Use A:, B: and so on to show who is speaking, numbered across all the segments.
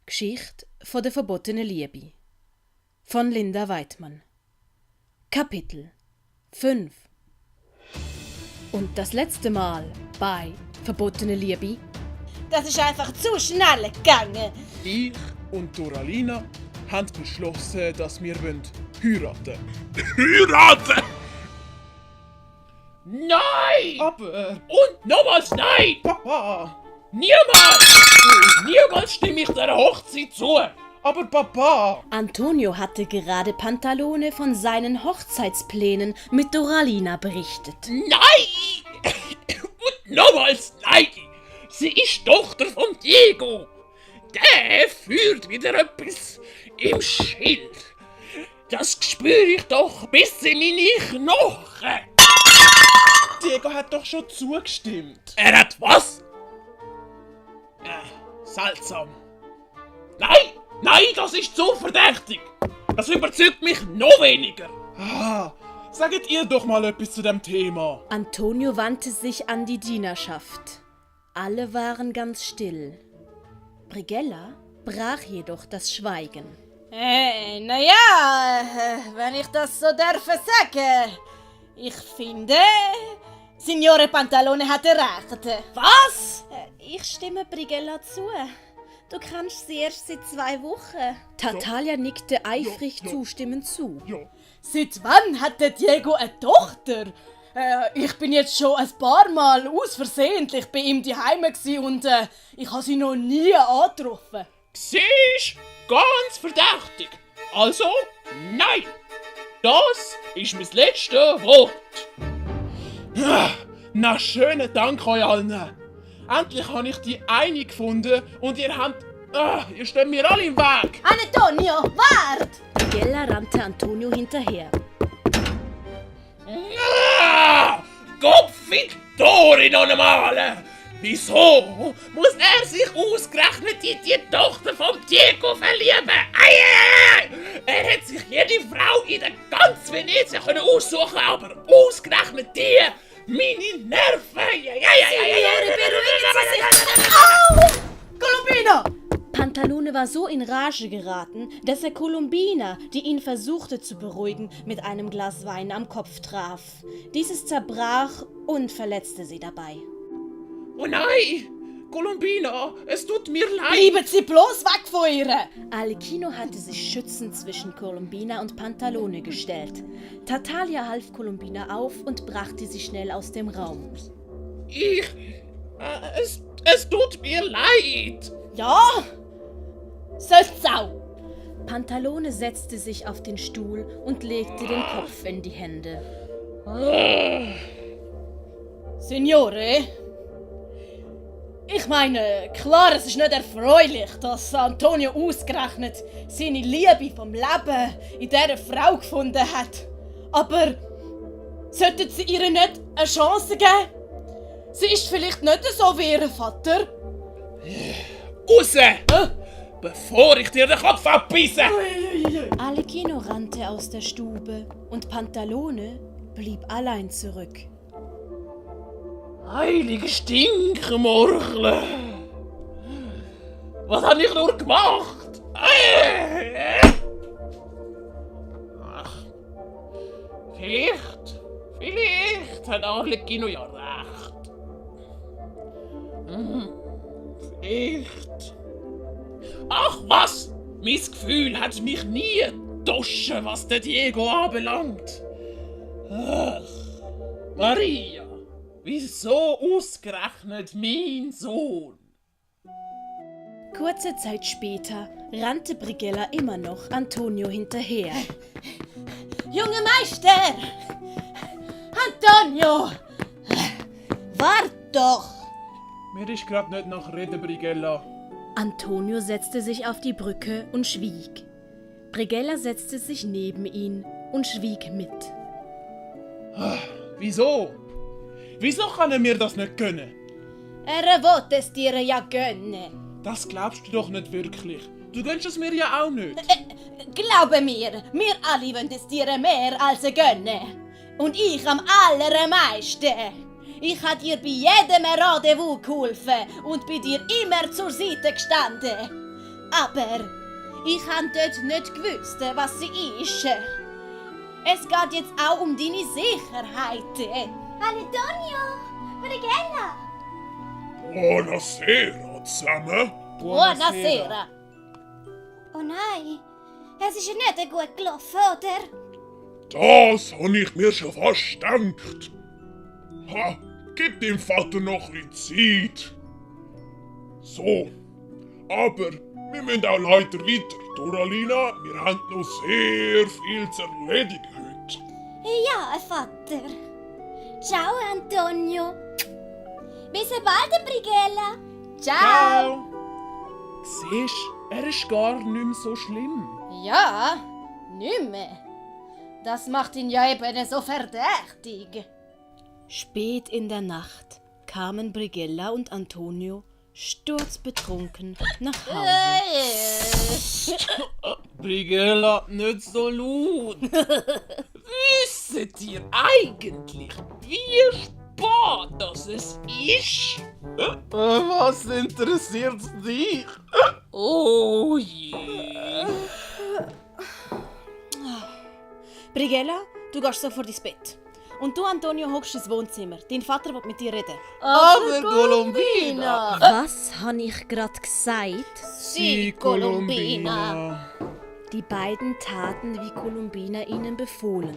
A: Geschichte von der verbotenen Liebe von Linda Weidmann. Kapitel 5. Und das letzte Mal bei Verbotene Liebe.
B: Das ist einfach zu schnell gegangen.
C: Ich und Doralina haben beschlossen, dass wir heiraten.
D: Heiraten! Nein!
C: Aber,
D: Und nochmals nein!
C: Papa!
D: Niemals! Niemals stimme ich der Hochzeit zu!
C: Aber Papa!
A: Antonio hatte gerade Pantalone von seinen Hochzeitsplänen mit Doralina berichtet.
D: Nein! Und nochmals nein! Sie ist Tochter von Diego! Der führt wieder etwas im Schild. Das spüre ich doch bis in meine Knochen.
C: Diego hat doch schon zugestimmt.
D: Er hat was? Seltsam. Nein! Nein, das ist zu verdächtig! Das überzeugt mich noch weniger!
C: Sagt ihr doch mal etwas zu dem Thema.
A: Antonio wandte sich an die Dienerschaft. Alle waren ganz still. Brigella brach jedoch das Schweigen.
B: Wenn ich das so darf sagen. Ich finde, Signore Pantalone hatte recht.
A: Was? Ich stimme Brigella zu. Du kennst sie erst seit 2 Wochen. Tatalia nickte eifrig zustimmend zu.
C: Ja.
B: Seit wann hat der Diego eine Tochter? Ich bin jetzt schon ein paar Mal ausversehentlich bei ihm daheim und ich habe sie noch nie angetroffen.
D: Siehst? Ganz verdächtig! Also, nein! Das ist mein letztes Wort!
C: Na, schönen Dank euch allen. Endlich habe ich die eine gefunden und ihr steht mir alle im Weg.
B: Antonio, wart!
A: Brigella rannte Antonio hinterher.
D: Confitore noch einmal! Wieso muss er sich ausgerechnet in die Tochter von Diego verlieben? Ei! Er hätte sich jede Frau in der ganzen Venezia aussuchen können, aber ausgerechnet die! Meine Nerven!
B: Colombina!
A: Pantalone war so in Rage geraten, dass er Colombina, die ihn versuchte zu beruhigen, mit einem Glas Wein am Kopf traf. Dieses zerbrach und verletzte sie dabei.
D: Oh nein! Colombina, es tut mir leid!
B: Bleiben Sie bloß weg von ihr!
A: Alekino hatte sich schützend zwischen Colombina und Pantalone gestellt. Tatalia half Colombina auf und brachte sie schnell aus dem Raum.
D: Es tut mir leid!
B: Ja? Soll's auch!
A: Pantalone setzte sich auf den Stuhl und legte den Kopf in die Hände.
B: Signore? Ich meine, klar, es ist nicht erfreulich, dass Antonio ausgerechnet seine Liebe vom Leben in dieser Frau gefunden hat. Aber sollten Sie ihr nicht eine Chance geben? Sie ist vielleicht nicht so wie ihr Vater.
D: Raus! Bevor ich dir den Kopf abbeiße!
A: Alekino rannte aus der Stube und Pantalone blieb allein zurück.
D: Heilige Stinkmorchel! Was habe ich nur gemacht? Ach, vielleicht hat Arlecchino ja recht. Vielleicht. Ach was! Mein Gefühl hat mich nie getauscht, was der Diego anbelangt. Ach, Maria! Wieso ausgerechnet mein Sohn?
A: Kurze Zeit später rannte Brigella immer noch Antonio hinterher.
B: Junge Meister! Antonio! Wart doch!
C: Mir ist grad nicht nach Reden, Brigella.
A: Antonio setzte sich auf die Brücke und schwieg. Brigella setzte sich neben ihn und schwieg mit.
C: Wieso? Wieso kann er mir das nicht gönnen?
B: Er will es dir ja gönnen.
C: Das glaubst du doch nicht wirklich. Du gönnst es mir ja auch nicht.
B: Glaube mir, wir alle wollen es dir mehr als gönnen. Und ich am allermeisten. Ich habe dir bei jedem Rendezvous geholfen und bei dir immer zur Seite gestanden.
A: Aber ich habe dort nicht gewusst, was sie ist. Es geht jetzt auch um deine Sicherheit.
E: Antonio, Brighella.
D: Buonasera zusammen.
A: Buonasera.
E: Oh nein, es ist ja nicht gut gelaufen, oder?
D: Das habe ich mir schon fast gedacht. Ha, gib dem Vater noch ein bisschen Zeit. So, aber wir müssen auch leider weiter. Doralina, wir haben noch sehr viel zu erledigen heute.
E: Ja, Vater. Ciao, Antonio. Bis bald, Brighella.
A: Ciao.
C: Siehst, er ist gar nicht mehr so schlimm.
A: Ja, nicht mehr. Das macht ihn ja eben so verdächtig. Spät in der Nacht kamen Brighella und Antonio sturzbetrunken nach Hause.
C: Brighella, nicht so laut.
D: Wisst ihr eigentlich, wie spät das es ist?
C: Was interessiert dich?
D: Oh je.
A: Brighella, du gehst sofort ins Bett. Und du, Antonio, hockst ins Wohnzimmer. Dein Vater will mit dir reden.
C: Aber Colombina!
A: Was habe ich gerade gesagt?
C: Sie, Colombina.
A: Die beiden taten, wie Colombina ihnen befohlen.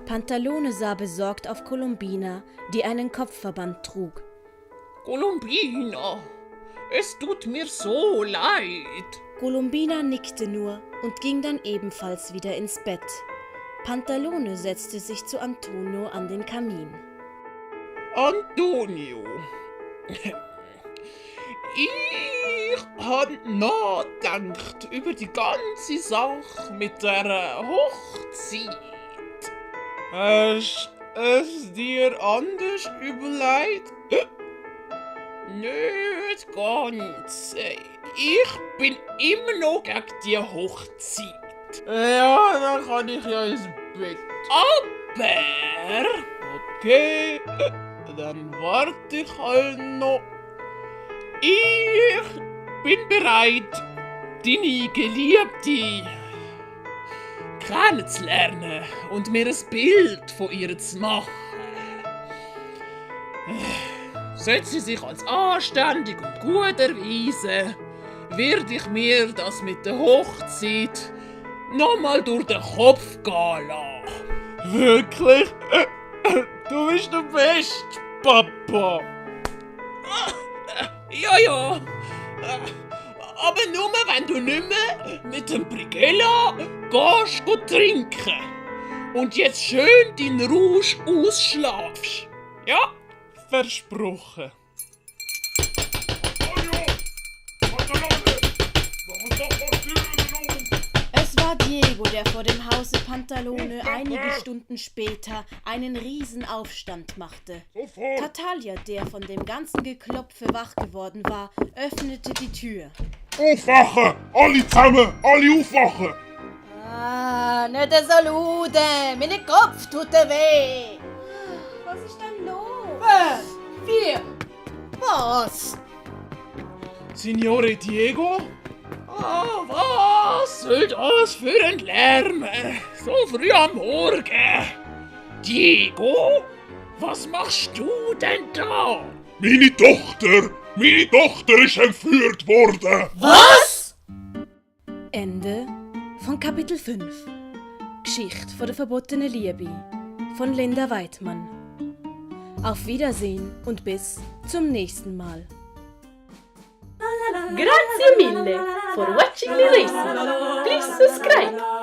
A: Pantalone sah besorgt auf Colombina, die einen Kopfverband trug.
D: Colombina, es tut mir so leid.
A: Colombina nickte nur und ging dann ebenfalls wieder ins Bett. Pantalone setzte sich zu Antonio an den Kamin.
C: Antonio, ich habe nachgedacht über die ganze Sache mit der Hochzeit. Hast es dir anders überlegt?
D: Nicht ganz. Ich bin immer noch gegen die Hochzeit.
C: Ja, dann kann ich ja ins Bett.
D: Aber
C: Okay, dann warte ich halt noch.
D: ich bin bereit, deine Geliebte kennenzulernen und mir ein Bild von ihr zu machen. Sollte sie sich als anständig und gut erweisen, werde ich mir das mit der Hochzeit nochmal durch den Kopf gehen lassen.
C: Wirklich? Du bist der Beste, Papa.
D: Ja. Aber nur, wenn du nicht mehr mit dem Brighella gehst trinken. Und jetzt schön deinen Rausch ausschlafst. Ja?
C: Versprochen.
A: Es war Diego, der vor dem Hause Pantalone einige Stunden später einen Riesenaufstand machte. Tartaglia, der von dem ganzen Geklopfe wach geworden war, öffnete die Tür.
D: Aufwachen! Alle zusammen! Alle aufwachen!
A: Ah, nicht so laut, mein Kopf tut weh. Was ist denn los? Was?
C: Signore Diego?
D: Oh, was soll das für ein Lärm? So früh am Morgen. Diego, was machst du denn da? Meine Tochter ist entführt worden.
A: Was? Ende von Kapitel 5. Geschichte von der verbotenen Liebe von Linda Weidmann. Auf Wiedersehen und bis zum nächsten Mal.
F: Grazie mille for watching me listen. Please subscribe.